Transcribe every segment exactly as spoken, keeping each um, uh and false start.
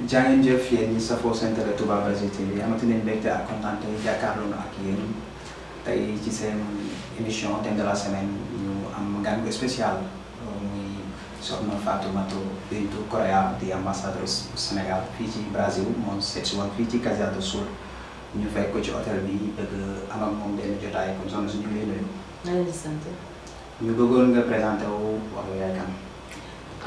Jangin jëf, yéen ñi safoo seen télé Touba Brésil T V, amati nañ mbégte ak kontante jàkkaarloo ak yéen tey ci seen émission thème de la semaine. Ñu am gan gu spécial, muy Soxna Fatoumata Bintou Correia, di ambassadeur bu Sénégal fii ci Brésil, moo seetsi woon fii ci Caxias do Sul. Ñu fekk ko ci hôtel bi, bëgg am ak moom benn jotaay. Kon soxna si, ñu ngi lay nuyu. Maa ngi leen di sant. Ñu bëggoon nga présenté wu, wax yow yaay kan.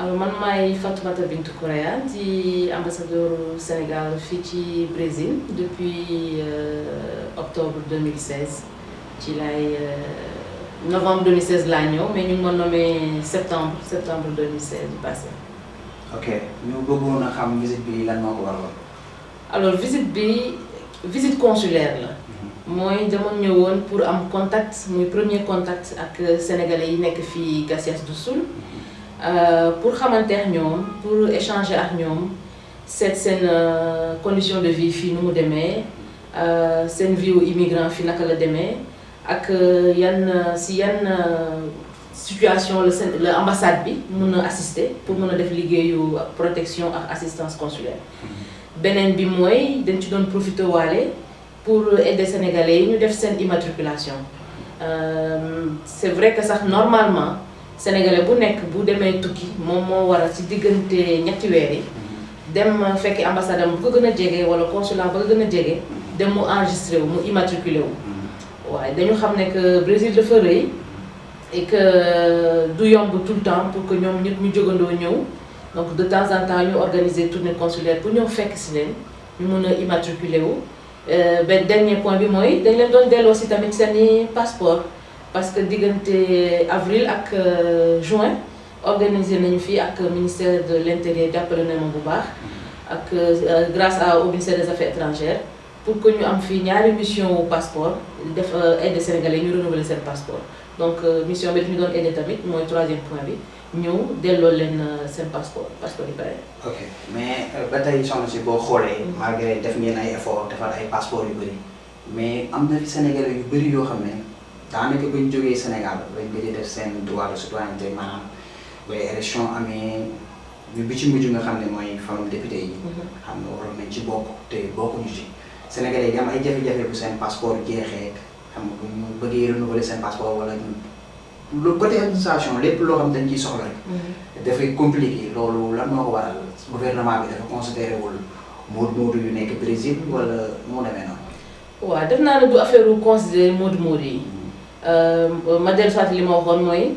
Alors, man maay Fatoumata Bintou Correia, di ambassadeur Sénégal fii ci Brésil depuis euh, octobre deux mille seize. Ci laay euh, novembre deux mille seize laa ñëw, mais ñu ngi ma nommé septembre septembre deux mille seize bi passé. Ok, ñu bëggoon a xam visite bi lan moo ko waraloon. Alors, visite bi, visite consulaire la. Mooy dama ñëwoon pour am contact, muy premier contact ak sénégalais yi nekk fii Caxias do Sul, euh, pour xamante ak ñoom, pour échanger ak ñoom, seet seen euh, condition de vie fii nu mu demee, euh, seen vie wu immigrant fii naka la demee, ak euh, yan euh, si yan euh, situation la seen la ambassade bi mun a assister pour mun a def liggéeyu protection ak assistance consulaire. Beneen bi mooy dañ ci doon profité waale pour aider sénégalais yi ñu def seen immatriculation. Euh, c'est vrai que sax normalement sénégalais bu nekk bu demee tukki, moom moo war a ci diggante ñetti weer yi dem fekki ambassade am bu ko gën a jege wala consulat ba ko gën a jege, dem mu enregistré wu, mu immatriculé wu. Waaye dañu xam ne que Brésil dafa rëy et que du yomb tout le temps pour que ñoom ñëpp ñu jógandoo ñëw. Donc de temps en temps ñu organiser tournée consulaire pour ñëw fekk si leen, ñu mun a immatriculé wu. Euh, benn dernier point bi mooy dañ leen doon delloo si tamit seeni passeport, parce que diggante avril ak euh, juin organisé nañu fii ak ministère de l'intérieur, jàppale na ma bu baax, ak euh, grâce à au ministère des affaires étrangères, pour que ñu am fii ñaari mission wu passeport, def euh, aide sénégalais ñu renouveler seen passeport. Donc euh, mission bi daf ñu doon aidé tamit, mooy troisième point bi, ñëw delloo leen euh, seen passeport, passeport yi pare. Ok, mais euh, ba tey soxna si, boo xoolee, malgré def ngeen ay effort, defar ay passeport yu bëri, mais am na fi sénégalais yu bëri yoo xam ne daanaka bañ jógee Sénégal lañ gëj a def seen droit de citoyenneté, maanaam ba élection amee, ñu bi ci mujj nga xam ne mooy falum député yi, xam nga waroon nañ ci bokk te bokkuñu ci. Sénégalais yi di am ay jafe-jafe bu seen passeport jeexee, xam nga bu ñu bëggee renouveler seen passeport wala ñu le côté administration, lépp loo xam dañ ciy soxla rek, dafay compliqué. Loolu lan moo ko waral? Gouvernement bi dafa considéré wul moodu moodu yu nekk Brésil wala moo demee noonu? Waaw, def naa ne du affaire u considéré moodu moodu yi. Euh, ma dellu soit li ma waxoon mooy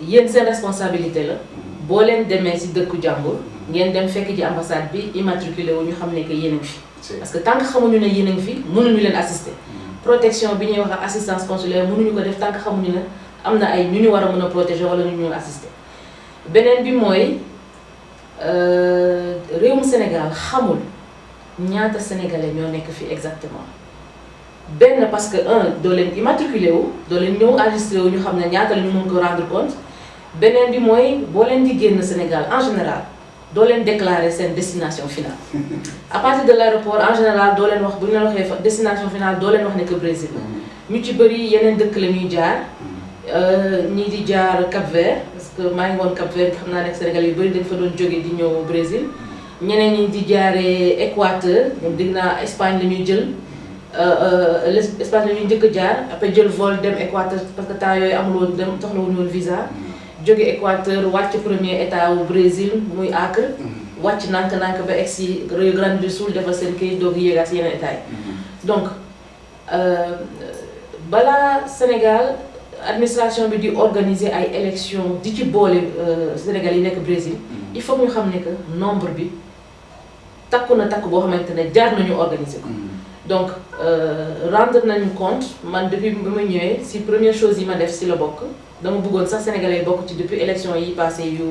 yéen seen responsabilité la. Boo leen demee si dëkku jàmbur, ngeen dem fekk ji ambassade bi, immatriculé wu, ñu xam ne que yéen a ngi fi. Parce que tant que xamuñu ne yéen a ngi fi, mënuñu leen assister. Protection bi ñuy wax ak assistance consulaire mënuñu ko def tant que xamuñu ne am na ay ñu ñu war a mën a protéger wala ñu ñu assister. Beneen bi mooy euh, réewum Sénégal xamul ñaata sénégalais ñoo nekk fi exactement. Benn, parce que un, doo leen immatriculé wu, doo leen ñëw enregistré wu, ñu xam ne ñaata la, ñu mën ko rendre compte. Beneen bi mooy boo leen di génn Sénégal en général, doo leen déclarer seen destination finale. À partir de l'aéroport, en général, doo leen wax, bu ñu leen waxee fa- destination finale, doo leen wax ne que Brésil la. Ñu ci bëri yeneen dëkk la ñuy jaar. Euh, ñii di jaar Cap Vert, parce que maa ngi woon Cap Vert, xam naa ne Sénégal yu bëri dañ fa doon jóge di ñëw Brésil. Ñeneen ñi di jaaree Équateur, ñoom dégg naa Espagne la ñuy jël. Euh, euh, l'Es- Espagne la ñuy njëkk a jaar, après jël vol dem Équateur, parce que temps yooyu amul woon, dem soxla wuñu woon visa. Jóge Équateur, wàcc premier état wu Brésil, muy Acre. Wàcc nànk-nànk ba egg si Rio Grande do Sul, defal seen kayit, doog yéegaat si yeneen état yi. Donc euh, balaa Sénégal administration bi di organiser ay élection di ci boole euh, Sénégal yi nekk Brésil, il faut que ñu xam ne que nombre bi takku na takku boo xamante ne jaar nañu organiser ko. Donc euh, rendre nañu compte, man depuis bi ma ñëwee, si première chose yi ma def si la bokk. Dama bëggoon sax sénégalais yi bokk ci depuis élection yi passé yu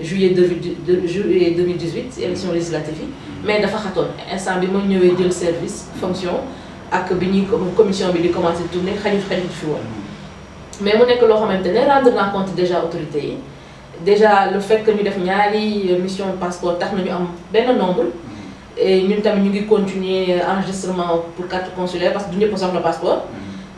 juillet deux mille dix, de- juillet deux mille dix-huit, si élection législative yi. Mais dafa xatoon, instant bi ma ñëwee jël service fonction ak bi ñuy commission bi di commencé tourner, xajut xajut fi woon. Mais mu nekk loo xamante ne rendre naa compte déjà autorité yi. Déjà le fait que ñu def ñaari mission passeport tax na ñu am benn nombre. Et ñun tamit ñu ngi continuer enregistrement pour carte consulaire, parce que du ñëpp soxla passeport.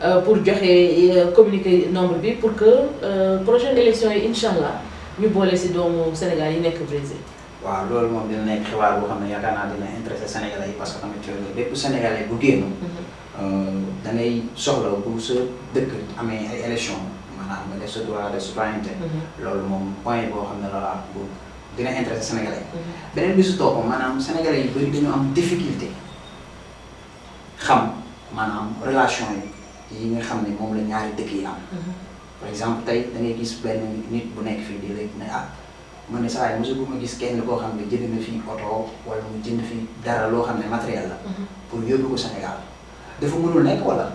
Euh, pour joxe euh, communiquer nombre bi pour que euh, prochaine élection yi, incha allah, ñu boole si doomu Sénégal yi nekk Brésil. Waaw, loolu moom dina nekk xibaar boo xam ne yaakaar naa dina intéressé Sénégalais yi, parce que tamit, euh, bépp Sénégalais bu génn, euh, da ngay soxla bu sa dëkk amee ay élection, maanaam nga def sa droit de citoyenneté. Loolu moom point boo xam ne la bu dina intéressé Sénégalais yi. Beneen bi su topp, maanaam Sénégalais yu bëri dañu am difficulté xam, maanaam relation yi yi nga xam ne moom la ñaari dëkk yi am. Par exemple, tey da ngay gis benn nit bu nekk fii di la ne, ah, man de saa yi mosaguma gis kenn koo xam ne jënd na fii oto wala mu jënd fii dara loo xam ne matériel la, pour yóbbu ko Sénégal. Dafa mënul nekk wala?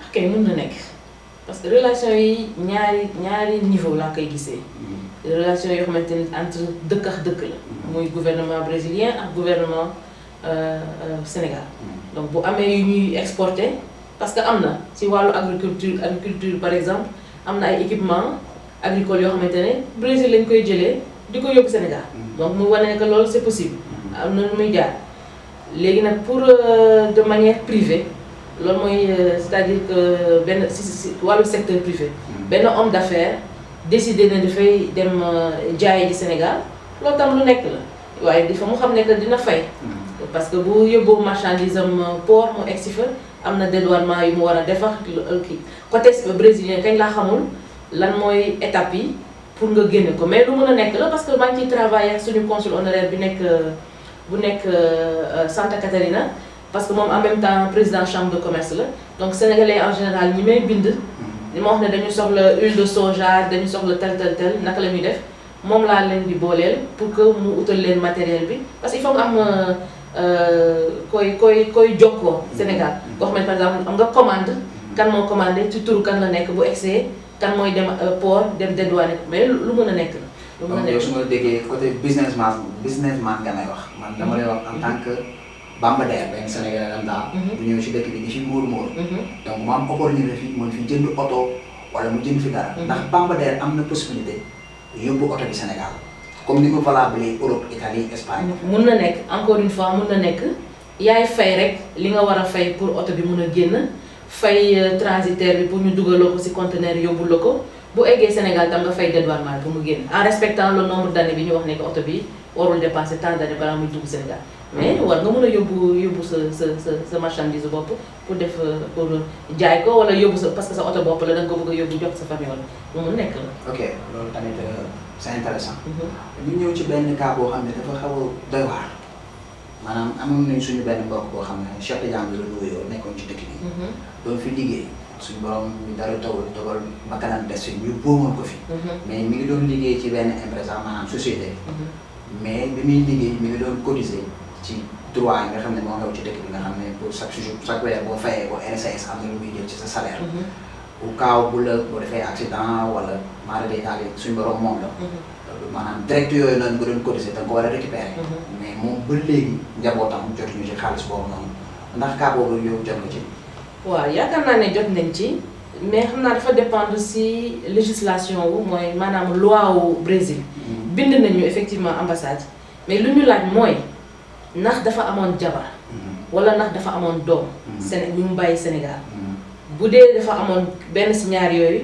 Ok, mën na nekk. Parce que relation yi ñaari ñaari niveau laa koy gisee. Relation yoo xamante ni entre dëkk ak dëkk la. Muy gouvernement brésilien ak gouvernement euh, euh, Sénégal. Donc bu amee yu ñuy exporté, parce que am na si wàllu agriculture agriculture par exemple, am na ay équipement agricole yoo xamante ne Brésil lañ koy jëlee di ko yóbbu Sénégal. Donc mu wane ne que loolu c'est possible. Am na nu muy jaar. Léegi nag pour euh, de manière privée, loolu mooy euh, c'est-à-dire que benn si si wàllu secteur privé, benn homme d'affaires décidé ne dafay dem euh, jaaye ji Sénégal, loolu tam lu nekk la. Waaye il faut mu xam ne que dina fay. Parce que bu yóbboo marchandise am port mu egsi fa, am na dédouanement yu mu war a def ak kii. Côté brésilien kañ laa xamul lan mooy étape yi pour nga génne ko, mais lu mën a nekk la, parce que maa ngi ciy travailler ak suñu consul honoraire bi nekk bu nekk Santa Catarina, parce que moom en même temps président chambre de commerce la. Donc sénégalais en général ñi may bind, di ma wax ne dañu soxla huile de soja, dañu soxla tel tel tel, naka la ñuy def, moom laa leen di booleel pour que mu utal leen matériel bi, parce que il faut nga am koy koy koy jokkoo Sénégal, koo xam ne par exemple am nga commande, kan moo commandé, ci turu kan la nekk, bu egsee kan mooy dem port dem dédouané ko, mais lu mën a nekk la. Lu mën a Donc yow nekk su ma la déggee, côté businessman businessman nga may wax, man dama lay wax en tant que Bamba Der, benn Sénégalais lambda bu ñëw ci dëkk bi di fi muuru muuru. Donc mu am opportunité fii mën fi jënd oto wala mu jënd fi dara, ndax Bamba Der am na possibilité yóbbu oto bi Sénégal comme ni mu valable Europe, Italie, Espagne? Mun na nekk, encore une fois mun na nekk. Yaay fay rek li nga war a fay pour oto bi mun a génn, fay euh, transitaire bi pour ñu dugaloo ko ci conteneur yóbbul la ko, bu eggee Sénégal tam nga fay dédouanement bi pour mu génn, en respectant le nombre d'années bi ñu wax ne que oto bi warul dépasser tant d'années balaa muy dugg Sénégal. Mais war nga mun a yóbbu yóbbu sa sa sa sa marchandise bopp pour def euh, pour jaay ko, wala yóbbu sa, parce que sa oto bopp la, da nga ko bëgg a yóbbu jox sa famille, wala lu mun nekk la. Ok, loolu tamit euh, c'est intéressant. Ñu ñëw ci benn cas boo xam ne dafa xaw a doy waar. Maanaam amoon nañ suñu benn mbokk boo xam ne Cheikh Tidiane la doon wuyoo, nekkoon ci dëkk bi, doon fi liggéey. Suñu borom bi dara tawul, dogal bakkanam des fi, ñu boomoon ko fi. Mais mi ngi doon liggéey ci benn empresa, maanaam société. Mais bi muy liggéey mi ngi doon cotiser ci droit yi nga xam ne moo xew ci dëkk bi, nga xam ne pour chaque jour, chaque weer boo fayee ko, N S A S am na lu muy jël ci sa salaire. Au cas bu la boo defee accident wala maara day taali, suñu borom moom la. Maanaam direct yooyu noonu nga doon cotiser, da nga ko war a récupérer. Mais moom ba léegi njabootam jotuñu ci xaalis boobu noonu. Ndax cas boobu yow jot nga ci? Waaw, yaakaar naa ne jot nañ ci, mais xam naa dafa dépendre ci législation wu, mooy maanaam loi wu Brésil. Bind nañu effectivement ambassade, mais lu ñu laaj mooy ndax dafa amoon jabar wala ndax dafa amoon doom Séné ñu mu bàyyi Sénégal. Bu dee dafa amoon benn ci ñaar yooyu,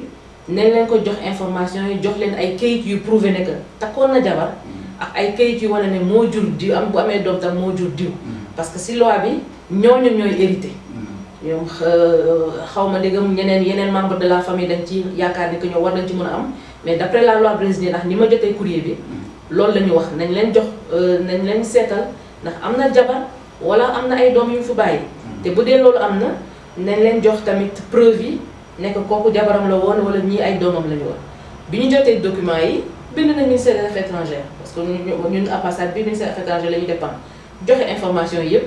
nañ leen ko jox information yi, jox leen ay kayit yu prouver ne que takkoon na jabar, ak ay kayit yu wane ne moo jur diw, am bu amee doom tam moo jur diw. Parce que ci loi bi ñooñu ñooy hérité. Ñoom xaw ma ndegam ñeneen yeneen membre de la famille dañ ci yaakaar ne que ñoo war nañ ci mën a am, mais d'après la loi brésilienne, ndax ni ma jotee courrier bi, loolu la ñu wax, nañ leen jox nañ leen seetal ndax am na jabar wala am na ay doom yu mu fi bàyyi. Te bu dee loolu am na, nañ leen jox tamit preuve yi ne que kooku jabaram la woon wala ñii ay doomam la ñu woon. Bi ñu jotee document yi, bind nañ ministère des affaires étrangères, parce que ñun ambassade bi ministère des affaires étrangères la ñuy dépendre, joxe information yi yëpp,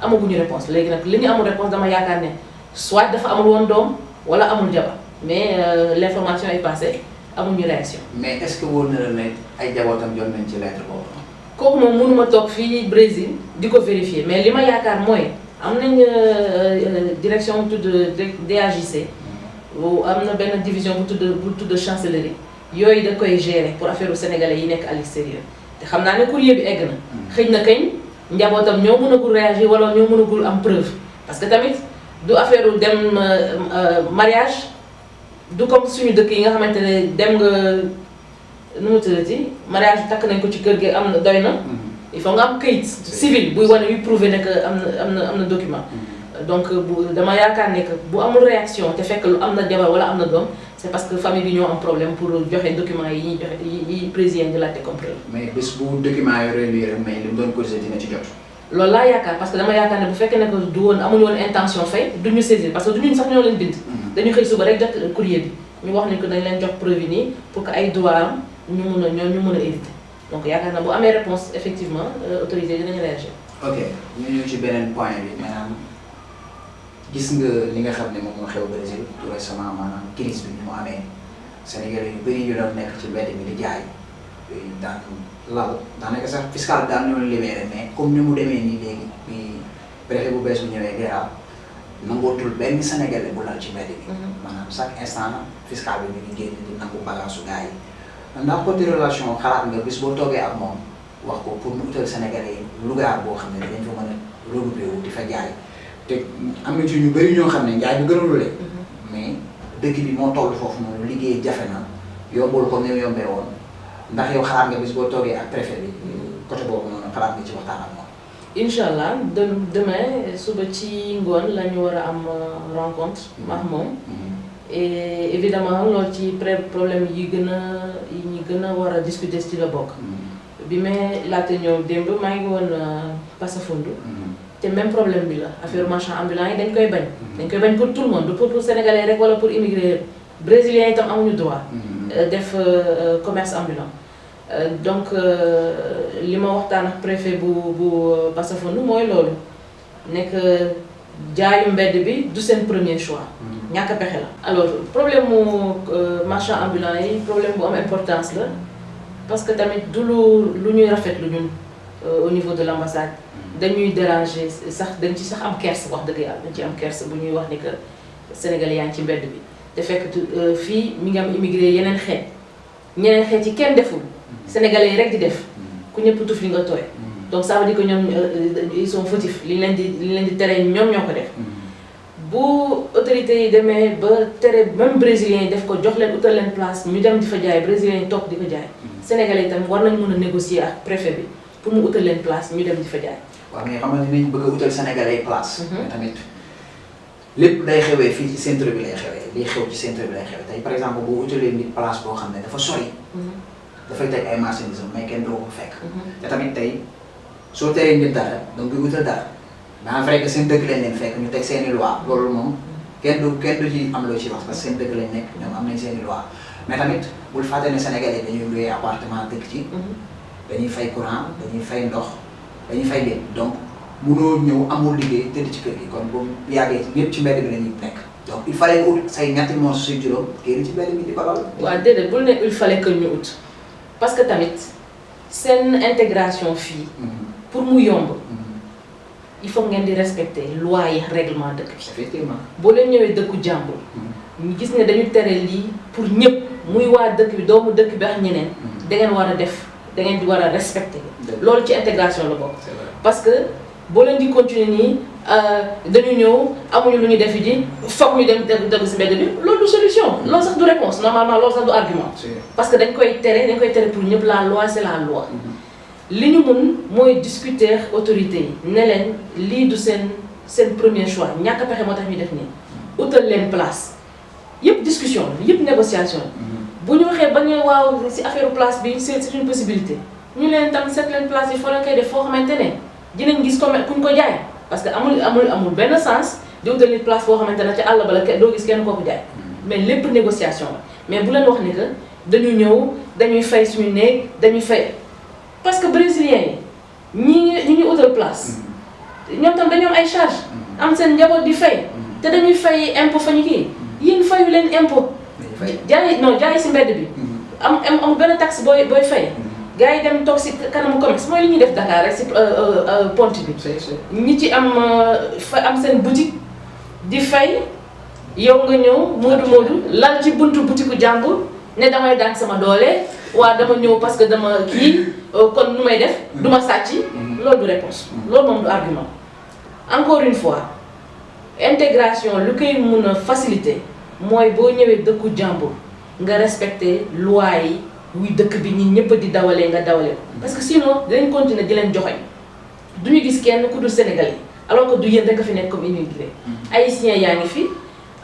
amaguñu réponse. Léegi nag li ñu amul réponse, dama yaakaar ne soit dafa amul woon doom wala amul jabar, mais euh, l'information est passée, amuñu réaction. Mais est-ce que wóor na la ne ay jabootam jot nañ ci lettre boobu noonu? Kooku moom mënuma toog fii Brésil di ko vérifier, mais li ma yaakaar mooy am nañ euh, euh, direction bu tudd D A J C, am na benn division bu tudd bu tudd chancellerie, yooyu da koy gérer pour affaire u sénégalais yi nekk à l'extérieur. Te xam naa ne courrier bi egg na, xëj na kañ njabootam ñoo mënagul réagir wala ñoo mënagul am preuve, parce que tamit du affaire u dem euh, euh, mariage, du comme suñu dëkk yi nga xamante ne dem nga Nu mu tuddati, mariage takk nañ ko ci kër gi, am na, doy na. Il faut nga am kayit civil buy wane, buy prouver ne que am na, am na, am na document. Donc bu, dama yaakaar ne que bu amul réaction te fekk lu am na jabar wala am na doom, c'est parce que famille bi ñoo am problème pour joxe document yi ñuy joxe, yi, yi président di laajte comme preuve. Mais bés bu document yooyu réunir rek, mais li mu doon causé dina ci jot. Loolu laa yaakaar, parce que dama yaakaar ne bu fekkee ne que du woon, amuñu woon intention fay, duñu saisir, parce que du ñun sax ñoo leen bind. Dañu xëy suba rek jot courrier bi, ñu wax ne que dañ leen jox preuve yi nii pour que ay droit am ñu mun a, ñoo ñu mun a éviter. Donc yaakaar na bu amee réponse, effectivement autorité yi dinañ réagir. Ok, ñu ñëw ci beneen point bi, maanaam gis nga li nga xam ne moom moo xew Brésil tout récemment, maanaam crise bi ni mu amee, sénégalais yu bëri yu doon nekk ci mbedd mi di jaay, daan lal, daanaka sax fiscal bi daan leen libéré, mais comme ni mu demee nii léegi, bi préfet bu bees bi ñëwee Guéra, nangootul benn sénégalais bu lal ci mbedd mi. Maanaam chaque instant fiscal bi mi ngi génn di nangu bagaasu gars yi. Ndax côté relation, xalaat nga bis boo toogee ak moom wax ko pour mu utal sénégalais yi lugaar boo xam ne dinañ fa mën a regroupé wu di fa jaay? Te am na ci ñu bëri ñoo xam ne njaay bi gënalu leen, mais dëkk bi moo toll foofu noonu, liggéey jafe na, yombul comme ni mu yombee woon. Ndax yow xalaat nga bis boo toogee ak préfet bi côté boobu noonu, xalaat nga ci waxtaan ak moom? Inch'Allah, demain, suba ci ngoon la ñu war a am rencontre maak moom. Et évidemment loolu ci problème yi gën a, yi ñu gën a war a discuter ci la bokk. Bi may laata ñëw démb, maa ngi woon Passo Fundo. Te même problème bi la, affaire marchand ambulant yi dañ koy bañ. Dañ koy bañ pour tout le monde, du pour pour sénégalais rek wala pour immigré yëpp. Brésiliens yi tam amuñu droit def commerce ambulant. Donc li ma waxtaan ak préfet bu bu Passo Fundo mooy loolu, ne que jaayu mbedd bi du seen premier choix. Ñàkk pexe la. Alors problème mu marchand ambulant yi, problème bu am importance la, parce que tamit du lu lu ñuy rafetlu ñun au niveau de l'ambassade. Dañuy déranger sax, dañ ci sax am kersa, wax dëgg yàlla dañ ci am kersa bu ñuy wax ne que sénégalais yaa ngi ci mbedd bi, te fekk fii mi ngi am immigré yeneen xeet, ñeneen xeet yi kenn deful, sénégalais yi rek di def, ku ñëpp tuf li nga tooy. Donc ça veut dire que ñoom ils sont fautifs, li ñu leen di, li ñu leen di tere ñoom ñoo ko def. Bu autorité yi demee ba tere même brésiliens yi def ko, jox leen, utal leen place ñu dem di fa jaay, brésiliens yi toog di fa jaay, sénégalais yi tamit war nañ mën a négocier ak préfet bi pour mu utal leen place ñu dem di fa jaay. Waaw, mais xam nga dinañ bëgg a utal sénégalais yi place, mais tamit lépp day xewee fii ci centre bi lay xewee, liy xew ci centre bi lay xewee. Tey par exemple boo utalee nit place boo xam ne dafa sori, dafay teg ay marchandises am, mais kenn du ko fa fekk. Te tamit tey soo teree nit dara, donc kuy utal dara, mais en vrai que seen dëkk lañ leen fekk, ñu teg seeni loi, loolu moom kenn du, kenn du ci am loo ci wax, parce que seen dëkk lañ nekk, ñoom am nañ seeni loi. Mais tamit bul fàtte ne sénégalais dañuy louer appartement dëkk ci, dañuy fay courant, dañuy fay ndox, dañuy fay lépp. Donc mënoo ñëw amoo liggéey, tëdd ci kër gi, kon bu yàggee ñëpp ci mbedd bi la ñuy nekk. Donc il fallait que ut say ñetti morceau, say juróom, génn ci mbedd mi di ko lal. Waaw, déedéet, bul ne il fallait que ñu ut, parce que tamit seen intégration fii pour mu yomb, il faut ngeen di respecter loi yi, règlement dëkk bi. Effectivement. Boo leen ñëwee dëkku jàmbur, ñu gis ne dañu tere lii pour ñëpp, muy waa dëkk bi, doomu dëkk bi ak ñeneen, da ngeen war a def, da ngeen di war a respecter. Loolu ci intégration la bokk. Parce que boo leen di continuer nii, dañu ñëw amuñu lu ñu defi ji, foog ñu dem dëgg dëgg si mbedd bi, loolu du solution, loolu sax du réponse, normalement loolu sax du argument. Parce que dañ koy tere, dañ koy tere pour ñëpp, la loi c'est la loi. Li ñu mun mooy discuter ak autorité yi, ne leen lii du seen, seen premier choix, ñàkk pexe moo tax ñu def nii, utal leen place. Yëpp discussion la, yëpp négociation la. Bu ñu waxee ba ne waaw si affaire place bi, c'est c'est une possibilité, ñu leen tam seet leen place bi foo leen koy def, foo xamante ne dinañ gis comme kuñ ko jaay, parce que amul amul amul benn sens di utal nit place foo xamante ne ca àll ba la, doo gis kenn kooku jaay. Mais lépp négociation la. Mais bu leen wax ni que dañu ñëw, dañuy fay suñu néeg, dañuy fay, parce que brésiliens yi ñi ñi ñu utal place, ñoom tam dañu am ay charge, am seen njaboot di fay, te dañuy fay impôt fa ñu kii, yéen fayu leen impôt. Jaay, non, jaay si mbedd bi, am am amul benn taxe booy booy fay. Gars yi dem toog si kanamu commerce, mooy li ñuy def Dakar rek si pont bi. Ñi ci am fa am seen boutique di fay, yow nga ñëw moodu moodu lal ci buntu boutique jàmbur, ne damay daan sama doole, waa dama ñëw parce que dama kii, kon nu may def, du ma sàcc. Loolu du réponse, loolu moom du argument. Encore une fois, intégration lu koy mun a faciliter mooy boo ñëwee dëkku jàmbur, nga respecter loi yi, Wi, dëkk bi, ñi ñëpp di dawale nga dawale ko. Paske sinon dinañ kontiné di leen joxoñ. Duñu gis kenn ku dul Sénégalais, alors que du yéen rek a fi nekk comme immigré. Haïtien yaa ngi fi,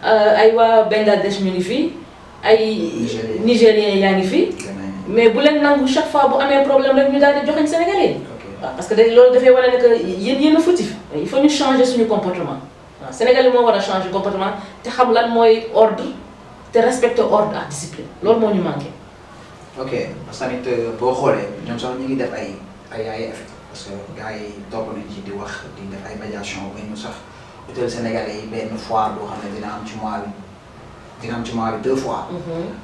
euh, ay waa Bangladesh ñu ngi fi, ay Nigérien yaa ngi fi. Mais bu leen nangu chaque fois bu amee problème rek ñu daal di joxoñ Sénégalais. Waaw, parce que day loolu dafay wane ne que yéen yéen a fautif. Il faut ñu changer suñu comportement. Waaw, Sénégalais moo war a changer comportement te xam lan mooy ordre, te respecter ordre ak discipline. Loolu moo ñu manqué. Ok, parce que tamit, euh, boo xoolee ñoom sax ñu ngi def ay ay ay effet, parce que gars yi topp nañ ci di wax, di def ay médiation ba ñu sax utal Sénégalais yi benn foire boo xam ne dina am ci mois bi, dina am ci mois bi deux fois.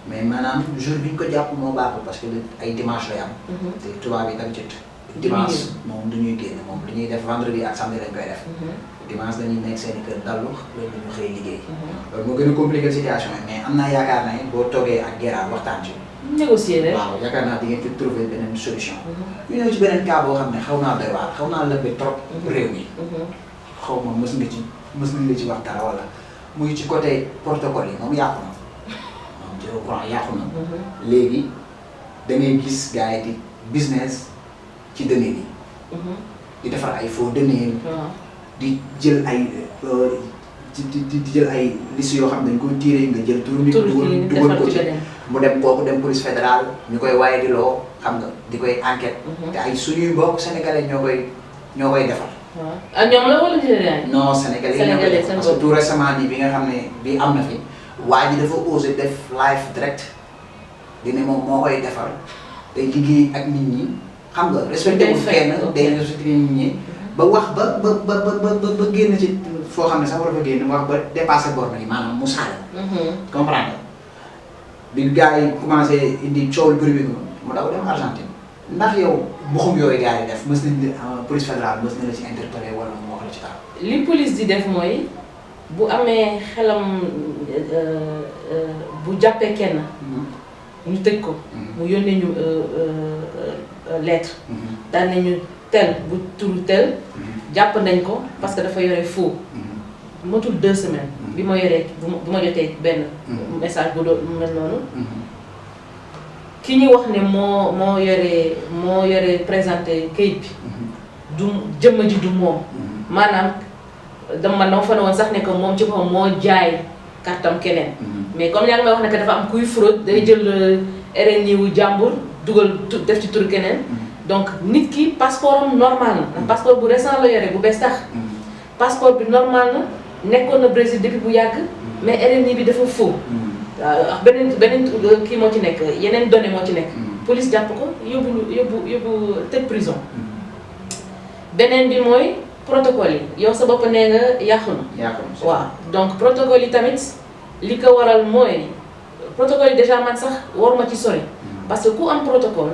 Mais maanaam jour bi ñu ko jàpp moo baaxul, parce que ay dimanche lay am. Te tubaab yi d'habitude dimanche moom du ñuy génn, moom li ñuy def vendredi ak samedi lañ koy def. Dimanche dañuy nekk seen i kër dallu, lundi ñu xëy liggéey. Loolu moo gën a compliqué situation yi, mais am naa yaakaar ne boo toogee ak Gérard waxtaan ci. Négocier rek. Waaw, yaakaar naa di ngeen ci trouver beneen solution. Ñu ñëw ci beneen cas boo xam ne xaw naa doy waar, xaw naa lëmbe trop réew mi. Xaw ma mës nga ci mës nañ la ci wax dara wala muy ci côté protocole yi, moom yàqu na. Moom ci courant yàqu na. Léegi da ngay gis gars yi di business ci données yi. Di defar ay faux données. Di jël ay euh, di di di jël ay liste yoo xam ne dañ koy tirer, nga jël turu nit dugal dugal ko ci, mu dem kooku dem police fédérale ñu koy waaye di loo, xam nga, di koy enquête. Te ay suñuy mbokk sénégalais ñoo koy ñoo koy defar. Waaw, ak ñoom la wala Nigérian yi? Non, sénégalais yi ñoo koy defar, parce que tout récemment nii bi nga xam ne bi am na fi, waa ji dafa osé def live direct di ne moom moo koy defar, day liggéey ak nit ñi, xam nga, respecté wul kenn, day respecté nit ñi ba wax ba ba ba ba ba génn ci foo xam ne sax war a fa génn, wax ba dépassé borne yi, maanaam mu saaga. Comprendre nga? Bi gars yi commencé indi coow lu bëri bi, mu daw dem Argentine. Ndax yow mbuxum yooyu gars yi def, mës nañ la police fédérale mës na la ci interpellé wala mu wax la ci dara? Li police di def mooy bu amee xelam, euh, euh, bu jàppee kenn, ñu tëj ko, mu yónnee ñu euh, euh, euh, lettre, daal ne ñu tel bu turu tel jàpp nañ ko parce que dafa yore faux. Motul deux semaines bi ma yoree bu ma bu ma jotee benn message bu doon mel noonu. Ki ñu wax ne moo moo yore moo yore présenté kayit bi, du jëmm ji, du moom. Maanaam dama man dama fa ne woon sax ne que moom ci boppam moo jaay kartam keneen. Mais comme yaa ngi may wax ne que dafa am kuy fraude, day jël euh, R N I wu jàmbur, dugal tu- def ci tur keneen. Donc nit ki passeport am normal na, ndax passeport bu récent la yore, bu bees tax. Passeport bi normal na, nekkoon na Brésil depuis bu yàgg, mais R N I bi dafa faux. Waaw, beneen beneen euh, kii moo ci nekk, yeneen données moo ci nekk. Police jàpp ko, yóbbu yóbbu yóbbu tëj prison. Beneen bi mooy protocole yi, yow sa bopp nee nga yàqu na. Yàqu na. Waaw, donc protocole yi tamit li ko waral mooy protocole yi déjà man sax waruma ci sori, parce que ku am protocole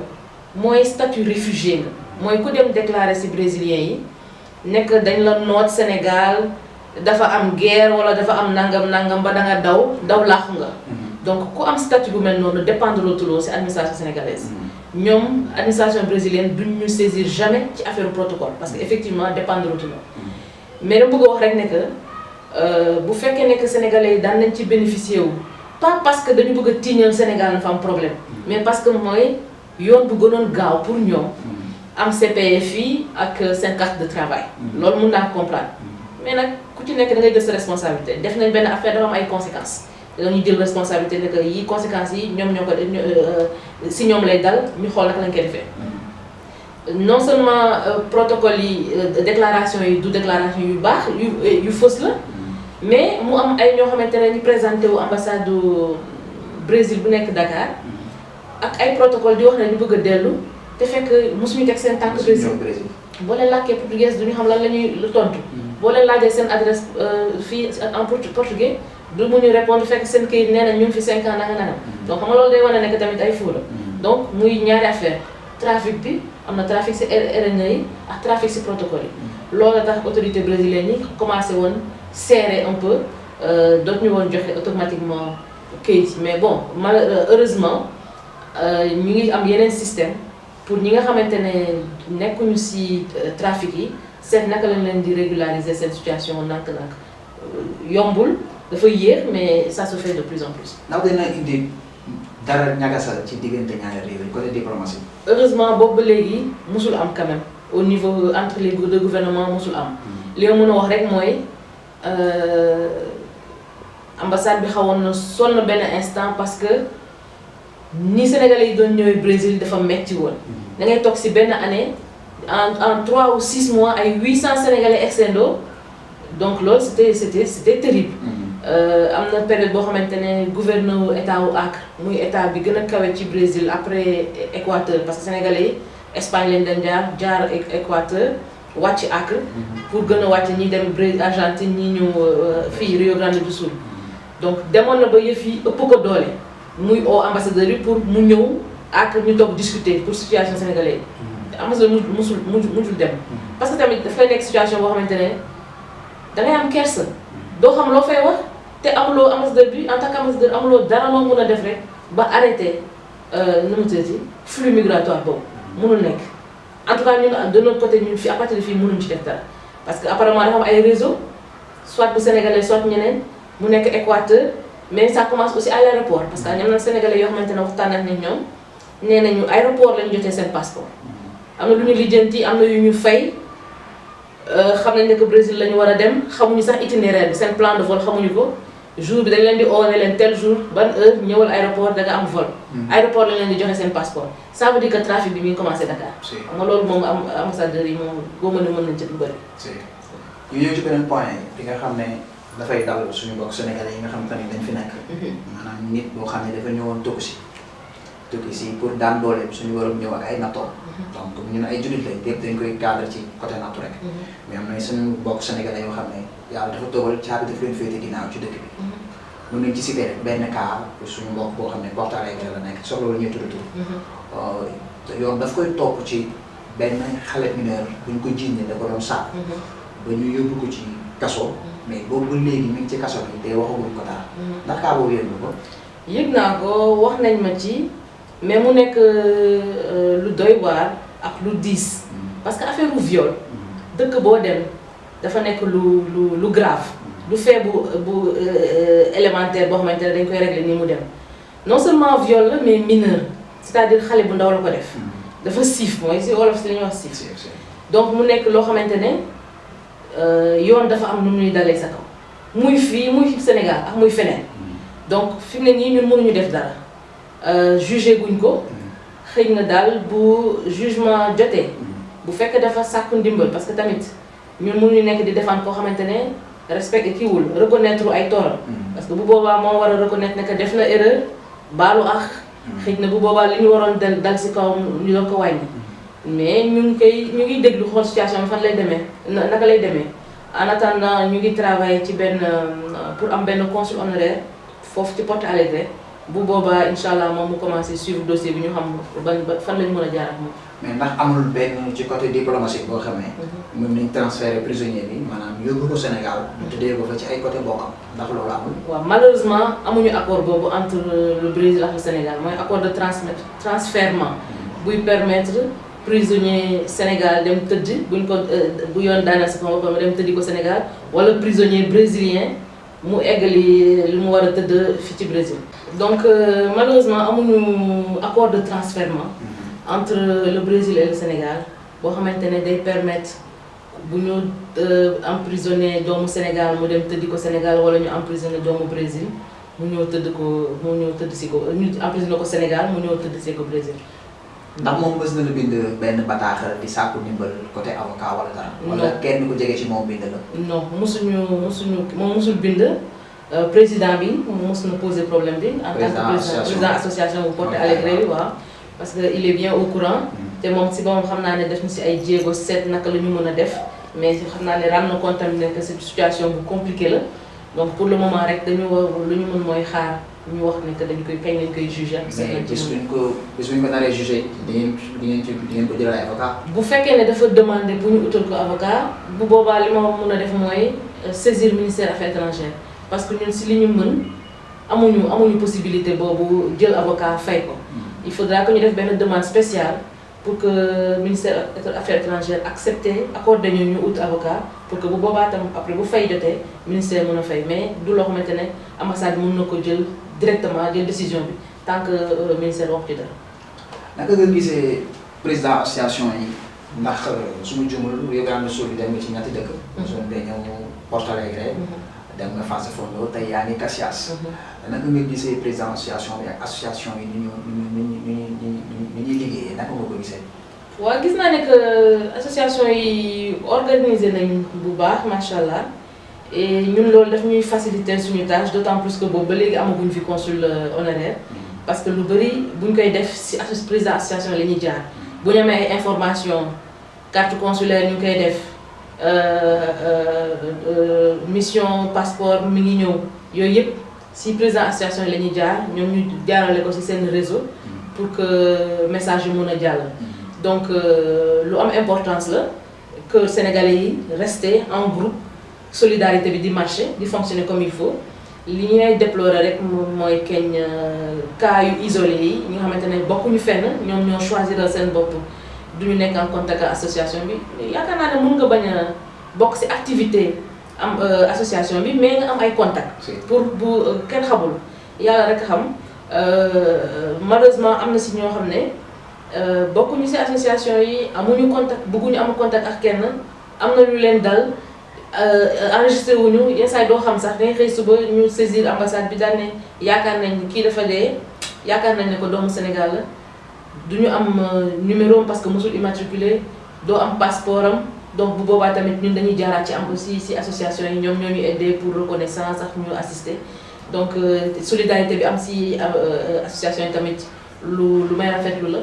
mooy statut réfugié nga, mooy ku dem déclarer ci brésilien yi nekk dañ la noot Sénégal, dafa am guerre wala dafa am nangam nangam ba da nga daw daw làqu nga. Donc ku am statut bu mel noonu dépendre loo tuloo ci administration sénégalaise. Ñoom administration brésilienne duñ ñu saisir jamais ci affaire protocole, parce que effectivement dépendre loo tuloo. Mais dama bëgg a wax rek ne que euh, bu fekkee ne que sénégalais yi daan nañ ci bénéficier wu, pas parce que dañu bëgg a tiiñal Sénégal dafa am problème, mais parce que mooy yoon bu gënoon gaaw pour ñoom am C P F yi ak seen carte de travail. Loolu mun naa comprendre, mais nag ku ci nekk da ngay jël sa responsabilité. Def nañ benn affaire, dafa am ay conséquences, dañuy jël responsabilité ne que yi conséquences yi ñoom ñoo ko si ñoom lay dal, ñu xool naka lañ koy defee. Non seulement euh, protocole yi euh, déclaration yi du déclaration yu baax, yu yu fausse la, mais mu am ay ñoo xamante ne ñu présenté wu ambassade du Brésil bu nekk Dakar ak ay protocole di wax ne ñu bëgg a dellu, te fekk mosuñu teg seen tànk Brésil. Boo leen làkkee portugais duñu xam lan la ñuy lu tontu. Boo leen laajee seen adresse euh, fii en portu- portugais, du mu ñu répondre fekk seen këyit nee na ñu ngi fi cinq ans nanga nanga. Donc xam nga loolu day wane nekk tamit ay faux la. Donc muy ñaari affaire, trafic bi, am na trafic ci R N A yi ak trafic ci protocole yi. Loolu tax autorité brésilienne yi commencé woon serrer un peu, euh, dootuñu woon joxe automatiquement këyit yi. Mais bon, malheureusement ñu ngi am yeneen système pour ñi nga xamante ne nekkuñu ci euh, trafic yi, seet naka lañ leen di régulariser seen situation nank-nank. Euh, yombul, dafa yéex, mais ça se fait de plus en plus. Ndax dina indi Dara ñagasa ci diggante ñaari réew yi côté diplomatie. Heureusement, boobu ba léegi musul am quand même. Au niveau entre les deux gouvernements, musul am. Li ma mën a wax rek mooy ambassade bi xawoon na sonn benn instant, parce que ni sénégalais yi doon ñëwee Brésil dafa metti woon. Da ngay toog si benn année, en en trois ou six mois, ay huit cents sénégalais extendo. Donc loolu c'était c'était c'était terrible. Am na période boo xamante ne gouverneur état wu Acre, muy état bi gën a kawe ci Brésil après Équateur, parce que sénégalais yi Espagne lañ doon jaar, jaar Équateur, wàcc Acre, pour gën a wàcc, ñi dem Bré Argentine, ñi ñëw fii Rio Grande do Sul. Donc demoon na ba yëf yi ëpp ko doole, muy oo ambassadeur bi pour mu ñëw Acre, ñu toog discuter pour situation sénégalais yi. Ambassadeur mu musul mujul dem, parce que tamit dafay nekk situation boo xamante ne da ngay am kersa, doo xam loo fay wax, te amuloo ambassadeur bi, en tant que ambassadeur amuloo dara loo mën a def rek ba arrêté nu mu tuddati flux migratoire boobu. Mënul nekk. En tout cas ñun de notre côté, ñun fi à partir de fii mënuñ ci def dara, parce que apparemment dafa am ay réseau, soit bu sénégalais soit ñeneen, mu nekk Équateur, mais ça commence aussi à l'aéroport, parce que ñam na sénégalais yoo xamante ne waxtaan nañ ne ñoom, nee nañu aéroport lañ jotee seen passeport. Am na lu ñu lijjanti, am na yu ñu fay. Xam nañ ne que Brésil la ñu war a dem, xamuñu sax itinéraire bi, seen plan de vol xamuñu ko. Jour bi dañ leen di oo ne leen tel jour, ban heure, ñëwal aéroport, da nga am vol. Aéroport lañ leen di joxe seen passeport. Ça veut dire que trafic bi mi ngi commencé Dakar. Xam nga loolu moom, am ambassadeurs yi moom, góoma ne mën nañ ci lu bëri. Ñu ñëw ci beneen point bi nga xam ne dafay dal suñu mbokk sénégalais yi nga xam ne dañ fi nekk. Maanaam nit boo xam ne dafa ñëwoon tukki si tukki si pour daan dooleem suñu borom ñëw ak ay nattoom. Donc ñun ay jullit lañ, lépp dañ koy cadre ci côté nattu rek. Mais am na suñu mbokk sénégalais yoo xam ne yàlla dafa dogal caabi daf leen féete ginnaaw ci dëkk bi. Mën nañ ci citer rek benn cas pour suñu mbokk boo xam ne Porto Alegre la nekk, soxla lu ñuy tudd tur. Yoon daf koy topp ci benn xale mineur buñ ko jiiñ ne da ko doon sàkku, ba ñu yóbbu ko ci kaso. Mais boobu ba léegi mi ngi ci kaso bi te waxaguñ ko dara. Ndax cas boobu yëg nga ko? Yëg naa ko, wax nañ ma ci, mais mu nekk lu doy waar ak lu diis, parce que affaire u viol, dëkk boo dem dafa nekk lu lu lu grave, du fait bu bu élémentaire boo xamante ne dañ koy régler nii mu dem. Non seulement viol la, mais mineur, c'est-à-dire xale bu ndaw la ko def. Dafa siif, mooy si wolof si li ñuy wax siif. Donc mu nekk loo xamante ne yoon dafa am nu muy dalee sa kaw, muy fii, muy Sénégal ak muy feneen. Donc fi mu ne nii ñun mënuñu def dara. Jugé guñ ko. Xëy na daal bu jugement jotee, bu fekkee dafa sàkku ndimbal, parce que tamit ñun mënuñu nekk di défendre koo xamante ne respecté kiiwul, reconnaître ay tooram. Parce que bu boobaa moo war a reconnaître ne que def na erreur, baalu ak. Xëy na bu boobaa li ñu waroon dal dal si kawam ñu doon ko wàññi. Mais ñu ngi koy ñu ngi déglu, xool situation bi fan lay demee, naka lay demee. En attendant ñu ngi travailler ci benn pour am benn consul honoraire foofu ci Porto Alegre. Bu boobaa incha allah moom mu commencé suivre dossier bi, ñu xam ban fan lañ mën a jaar ak moom. Mais ndax amul benn ci côté diplomatique boo xam ne mën nañ transférer prisonnier bi, maanaam yóbbu ko Sénégal, mu tëddee ko fa ci ay côté bokkam, ndax loolu amul? Waaw, malheureusement amuñu accord boobu entre le Brésil ak le Sénégal, mooy accord de transmet transfèrement buy permettre prisonnier Sénégal dem tëddi, buñ ko bu yoon daaneel sa kaw ba dem tëddi ko Sénégal, wala prisonnier brésilien mu eggali li mu war a tëdd fi ci Brésil. Donc malheureusement amuñu accord de transfèrement entre le Brésil et le Sénégal boo xamante ne day permettre bu ñu emprisonné doomu Sénégal mu dem tëddi ko Sénégal, wala ñu emprisonné doomu Brésil mu ñëw tëdd ko mu ñëw tëdd si ko ñu emprisonné ko Sénégal mu ñëw tëdd si ko Brésil. Ndax moom mës na la bind benn bataaxal di sàkku ndimbal côté avocat wala dara? Wala kenn ku jege ci moom bind la? Non, musuñu musuñu moom musul bind. Président bi mus na poser problème bi en tant que président association bu Porto Alegre bi, waaw, parce que il est bien au courant. Te moom si boppam xam naa ne def na si ay jéego, seet naka la ñu mën a def, mais xam naa ne rendre na compte tamit ne que c'est situation bu compliqué la. Donc pour le moment rek dañu war lu ñu mën mooy xaar ñu wax ne que dañ koy kañ lañ koy juger ak. Mais bis buñ ko bis buñ ko naree juger, di ngeen di ngeen ci di ngeen ko jëlal ay avocat? Bu fekkee ne dafa demander pour ñu utal ko avocat, bu boobaa li ma mën a def mooy saisir ministère affaires étrangères, parce que ñun si li ñu mën amuñu amuñu possibilité boobu jël avocat fay ko. Il faudra que ñu def benn demande spéciale pour que ministère affaires étrangères accepter accordé ñu ñu ut avocat, pour que bu boobaa tam après bu fay jotee ministère mën a fay, mais du loo xamante ne ambassade mën na ko jël directement jël décision bi. Tanke ministè de wòk te dal. Nan ke grenn ki se prezidan asosyasyon an, ndax sou mwen jomul yo gran sou li dan meti nyati deke zon benyon Porto Alegre dan mwen fase fondo te yani kasias. Nan ke grenn ki se prezidan asosyasyon an, asosyasyon an ni ni ni ni ni ni ni ni ni liye nan kongo komisè. Wa gis na ne ke asosyasyon yi òganize nan yon bouba machallah. E yon lòl daf nou fasilite sou nou tâche, d'autant plus que boobu ba léegi amaguñ fi consul honoraire. Parce que lu bari buñ koy def si asos président association la ñuy jaar. Buñ amee ay information, carte consulaire ñu koy def, mission passeport mi ngi ñëw. Yooyu yëpp si président association la ñuy jaar, ñoom ñu jaarale ko si seen réseau pour que message yu mun a jàll. Donc lu am importance la, que sénégalais yi rester en groupe, solidarité bi di marché, di fonctionner comme il faut. Li ñuy déplorer rek mooy keñ cas yu isolé yi, ñi nga xamante ne bokkuñu fenn, ñoom ñoo choisiral seen bopp duñu nekk en contact ak association bi. Yaakaar naa ne mun nga bañ a bokk si activité am association bi, mais nga am ay contact pour bu kenn xamul, yàlla rek xam. Malheureusement am na si ñoo xam ne bokkuñu si association yi, amuñu contact, bugguñu am contact ak kenn. Am na lu leen dal, enregistré wuñu, yenn saa yi doo xam sax, dangay xëy suba ñu saisir ambassade bi daal ne yaakaar nañ kii dafa dee, yaakaar nañ ne ko doomu Sénégal la. Duñu am numéro am parce que musul immatriculé, doo am passeport am. Donc bu boobaa tamit ñun dañuy jaaraat ci am aussi si association yi, ñoom ñoo ñu aider pour reconnaissance ak ñu assister. Donc solidarité bi am si association yi tamit lu lu may rafetlu la.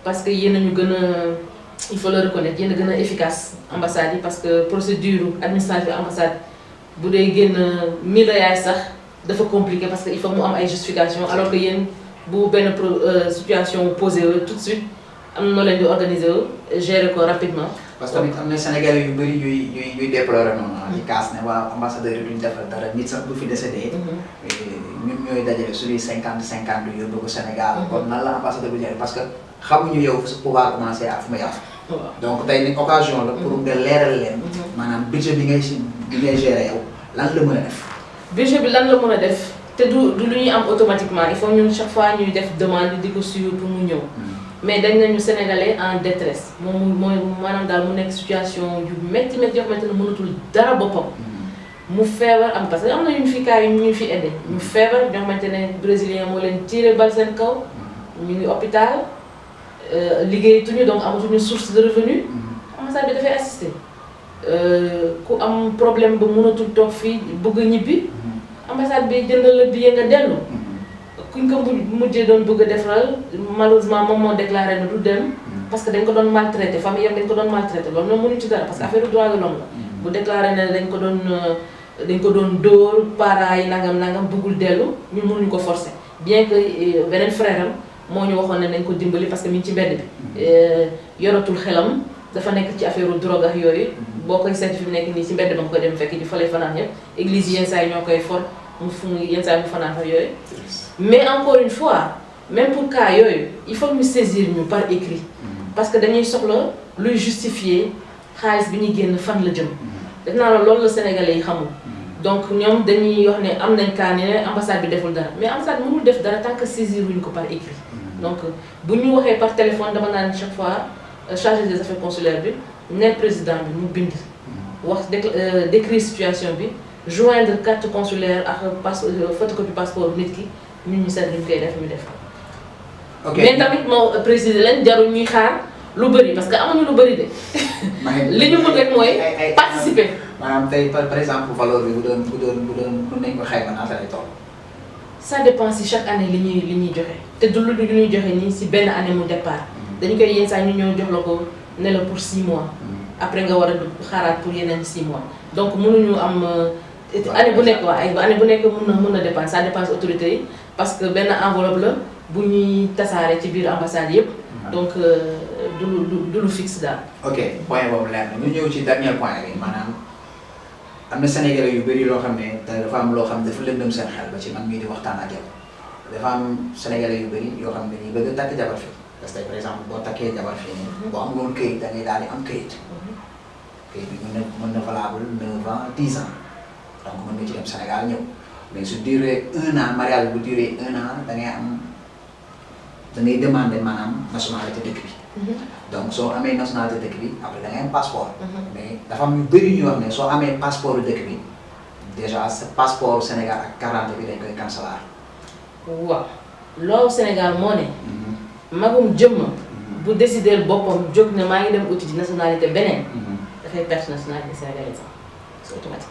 Parce que yéen a ñu gën a, il faut le reconnaître, yéen a gën a efficace ambassade yi, parce que procédure administrative ambassade bu dee génn mille reais sax dafa compliqué, parce que il faut mu am ay justification, alors que yéen bu benn pro situation posé tout de suite am na noo leen di organiser gérer ko rapidement. Parce que tamit am na sénégalais yu bari yuy yuy yuy déplorer noonu, di kaas ne waa ambassadeur yi duñ defal dara, nit sax bu fi décédé ñun ñooy dajale suñuy cinquante cinquante yóbbu ko Sénégal. Kon nan la ambassadeur bi jare, parce que xamuñu yow fu sa pouvoir commencé ak fu mu yam. Donc tey ni occasion la pour nga leeral leen maanaam budget bi ngay si bi ngay gérer yow, lan la mën a def. Budget bi lan la mën a def, te du du lu ñuy am automatiquement, il faut ñun chaque fois ñuy def demande di ko suivre pour mu ñëw. Mais dañ nañu sénégalais en détresse, moom mooy maanaam daal mu nekk situation yu métti métti yoo xamante ne mënatul dara boppam. Mu feebar am, parce que am na yuñ fi cas yu ñu fi aidé, ñu feebar ñoo xamante ne brésilien moo leen tiré bal seen kaw, ñu ngi hôpital. Liggéeyatuñu, donc amatuñu source de revenu. Ambassade bi dafay assister. Ku am problème ba mënatul toog fii, bëgg a ñibbi, ambassade bi jëndal la billet nga dellu. Kuñ ko mujjee doon bëgg a defaral, malheureusement moom moo déclaré ne du dem. Parce que dañ ko doon maltraité, famille am dañ ko doon maltraité, loolu noonu mënuñ ci dara parce que affaire droit de l'homme la. Bu déclaré ne dañ ko doon dañ ko doon dóor, parents yi nangam nangam, bëggul dellu, ñun mënuñu ko forcer. Bien que beneen frère am moo ñu waxoon ne nañ ko dimbali parce que mi ngi ci mbedd bi, yoratul xelam, dafa nekk ci affaire drogue ak yooyu. Boo koy seeti fi mu nekk nii ci mbedd ba nga koy dem fekk di fa lay fanaan yëpp, église yi yenn saa yi ñoo koy for, mu fu mu yenn saa yi mu fanaan fa yooyu. Mais encore une fois, même pour cas yooyu, il faut ñu saisir ñu par écrit, parce que dañuy soxla luy justifier xaalis bi ñuy génn fan la jëm. Def naa la loolu la sénégalais yi xamul. Donc ñoom dañuy wax ne am nañ cas ne ambassade bi deful dara, mais ambassade mënul def dara tant que saisir wuñ ko par écrit. Donc bu ñu waxee par téléphone, dama naan chaque fois chargé des affaires consulaires bi neel président bi mu bind, wax décri situation bi, joindre carte consulaire ak passe photocopie passeport nit ki, ñun ñu seet luñ koy def ñu def ko. Mais tamit moo préciser leen, jarul ñuy xaar lu bëri parce que amuñu lu bëri de. Li ñu mun rek mooy participer. Maanaam tey par par exemple valeur bi bu doon bu doon bu doon mën nañ ko xayma naata lay toll. Ça dépend si chaque année li ñuy li ñuy joxe, te du lu ñuy joxe nii si benn année mu départ. Dañu koy yenn saa ñu ñëw jox la ko ne la pour six mois, après nga war a xaaraat pour yeneen six mois. Donc mënuñu am année bu nekk, waa année bu nekk mun na mun na dépendre, ça dépend autorité yi, parce que benn enveloppe la bu ñuy tasaare ci biir ambassade yëpp. Donc du lu du lu fixe daal. Ok, point boobu leer na. Ñu ñëw ci dernier point bi, maanaam am na sénégalais yu bëri loo xam ne dafa am loo xam ne dafa lëndëm seen xel ba ci man mii di waxtaan ak yow. Dafa am sénégalais yu bëri yoo xam ne dañuy bëgg a takk jabar fii, parce que tey par exemple boo takkee jabar fii nii, boo amuloon këyit da ngay daal di am këyit. Këyit bi mën na mën na valable neuf ans, dix ans, donc mën nga ci dem Sénégal ñëw. Mais su duré un an, mariage bu duré un an, da ngay am Da ngay demande maanaam nationalité dëkk bi. Donc soo amee nationalité dëkk bi, après da ngay am passeport. Mais dafa am yu bëri ñuy wax ne soo amee passeport dëkk bi, déjà sa passeport Sénégal ak carte d'identité bi dañ koy cancelaat. Waaw, loi wu Sénégal moo ne magum jëmm bu décideel boppam jóg ne maa ngi dem uti ji nationalité beneen, dafay perte nationalité sénégalaise am. C'est automatique.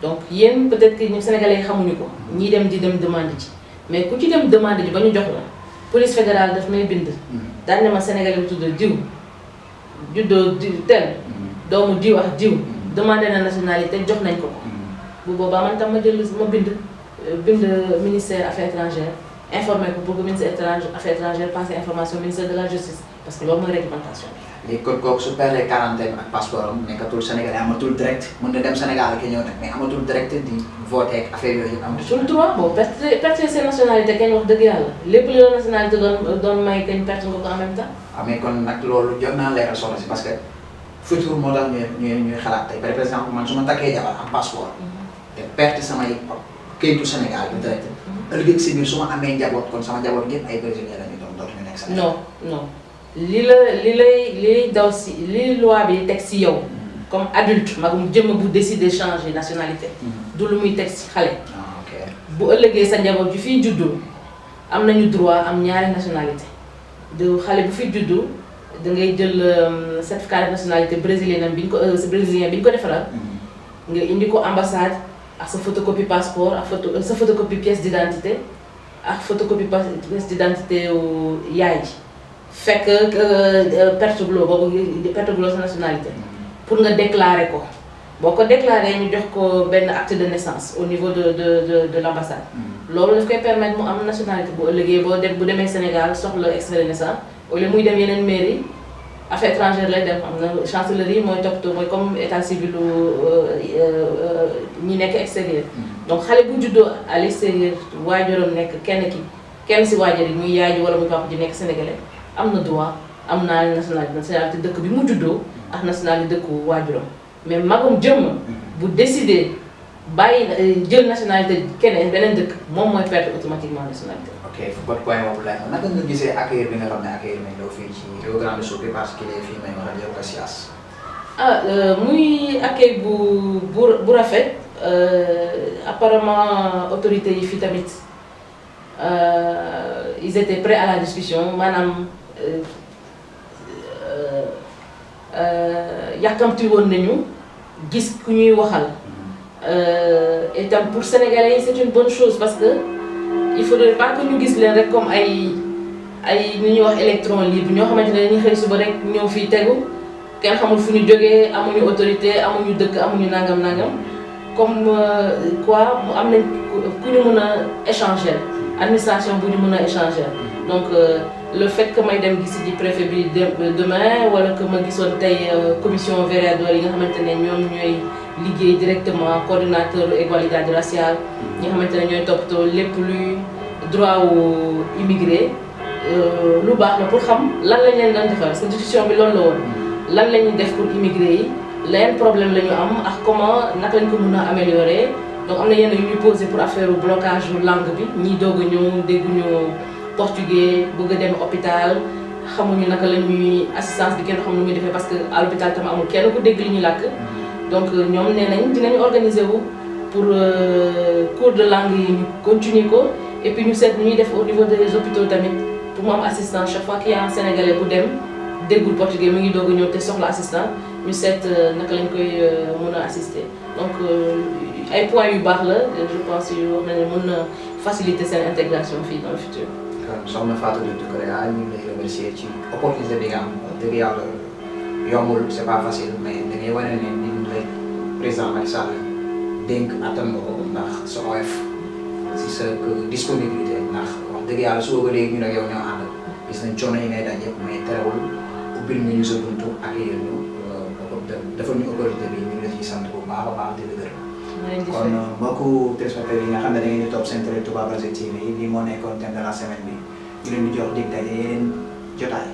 Donc yéen peut-être que ñun sénégalais yi xamuñu ko, ñiy dem di dem demande ji. Mais ku ci dem demande ji ba ñu jox la, police fédérale daf may bind, daan ne ma sénégalais bu tudd diw, juddoo diw tel, doomu diw ak diw, demandé na nationalité, jox nañ ko ko. Bu boobaa man tam ma jël, ma bind, bind ministère affaires étrangères, informé ko pour que ministère étranger affaires étrangères passé information ministère de la justice, parce que loolu mooy réglementation bi. Léegi kon kooku su perdre quarantaine ak passeport am, nekkatul Sénégalais, amatul direct, mën na dem Sénégal ak ñëw nag, mais amatul direct di voté ak affaire yooyu yëpp amatul. Amatul droit, bon, perte perte sa nationalité kañ, wax dëgg yàlla, lépp li la nationalité doon doon may kañ, perte nga ko en même temps. Amee kon nag loolu jot naa leeral soxna si, parce que futur moo tax ñuy ñuy ñuy xalaat tey. Par exemple man su ma takkee jabar am passeport, te perte samay kayitu Sénégal bi direct, ëllëg ak si biir su ma amee njaboot, kon sama njaboot gépp ay brésilien la ñuy doon, dootuñu nekk Sénégal. Non, non. Li la li lay li lay daw si li loi bi teg si yow, comme adulte, magum jëmm bu décidé changer nationalité, du lu muy teg si xale. Bu ëllëgee sa njaboot ju fiy juddoo am nañu droit am ñaari nationalité. De xale bu fi juddoo, da ngay jël certificat de nationalité brésilien am bi ñu ko brésilien bi ñu ko defaral, nga indi ko ambassade ak sa photocopie passeport ak photo sa photocopie pièce d'identité ak photocopie pièce d'identité wu yaay ji. Fekk perte guloo boobu, perte guloo sa nationalité, pour nga déclarer ko. Boo ko déclarer ñu jox ko benn acte de naissance au niveau de de de de l'ambassade. Loolu daf koy permettre mu am nationalité bu ëllëgee boo dem bu demee Sénégal soxla extrait de naissance, au lieu muy dem yeneen mairie, affaires étrangères lay dem. Am na chancellerie mooy toppatoo, mooy comme état civil u ñi nekk extérieur. Donc xale bu juddoo à l'extérieur, waajuram nekk kenn ki kenn si waajur yi, muy yaay ji wala muy papa ji nekk sénégalais, am na droit am ñaari nationalité, nationalité dëkk bi mu juddoo ak nationalité dëkku waajuram. Mais magum jëmm bu décidé bàyyi jël nationalité keneen beneen dëkk, moom mooy perdre automatiquement nationalité. Ok, fu pot point boobu lay xam. Naka nga gisee accueil bi nga xam ne accueil nañ la fii ci Rio Grande do Sul, plus particulier fii may wax ak yow Caxias? Ah, muy accueil bu bu bu rafet. Apparemment autorités yi fii tamit ils étaient prêts à la discussion, maanaam yàkkamti woon nañu gis ku ñuy waxal. Et tam pour sénégalais yi c'est une bonne chose, parce que il faudrait pas que ñu gis leen rek comme ay ay ni ñuy wax électron libre, ñoo xamante ne dañuy xëy suba rek ñëw fii tegu, kenn xamul fu ñu jógee, amuñu autorité, amuñu dëkk, amuñu nangam nangam. Comme quoi mu am nañ ku ñu mën a échanger, administration bu ñu mën a échanger. Donc le fait que may dem gisi ji préfet bi demain, wala que ma gisoon tey commission Vereador yi nga xamante ne ñoom ñooy liggéey directement, coordinateur égalité raciale, ñi nga xamante ne ñooy toppatoo lépp luy droit wu immigré, lu baax la pour xam lan lañ leen doon defal, parce que discussion bi loolu la woon. Lan la ñuy def pour immigré yi, la yan problème la ñu am ak comment naka lañ ko mën a améliorer. Donc am na yenn yu ñuy poser pour affaire blocage langue bi, ñiy doog a ñëw dégguñu portugais, bëgg a dem hôpital, xamuñu naka la ñuy assistance bi, kenn xam nu muy defee, parce que à l'hôpital tam amul kenn ku dégg li ñuy làkk. Donc ñoom nee nañ dinañu organiser wu pour cours de langue yi ñu continuer ko, et puis ñu seet nu ñuy def au niveau des hôpitaux tamit pour mu am assistance chaque fois qu'il y a un sénégalais bu dem déggul portugais, mu ngi doog a ñëw te soxla assistance, ñu seet naka lañ koy mën a assister. Donc ay points yu baax la, je pense yoo xam ne mën na faciliter seen intégration fii dans le futur. Kon soxna Fatou Bintou Correa, ñu ngi lay remercier ci opportunité bi nga am. Dëgg yàlla yombul, c'est pas facile, mais da ngay wane ne ni la président Macky Sall dénk attan nga ko, ndax sa oyof si sa disponibilité, ndax wax dëgg yàlla suba ba léegi ñun ak yow ñoo ànd. Gis nañ coono yi ngay daj yëpp, mais terewul ubbil nga ñu sa buntu, accueillir ñu, defal ñu opportunité bi, ñu ngi la ciy sant bu baax a baax di la gërëm. Kon mbokku téléspectateurs yi nga xam ne da ngeen di topp seen télé Touba Brasa TV, lii moo nekkoon thème de la semaine bi. Ñu leen di jox dig daje yeneen jotaay.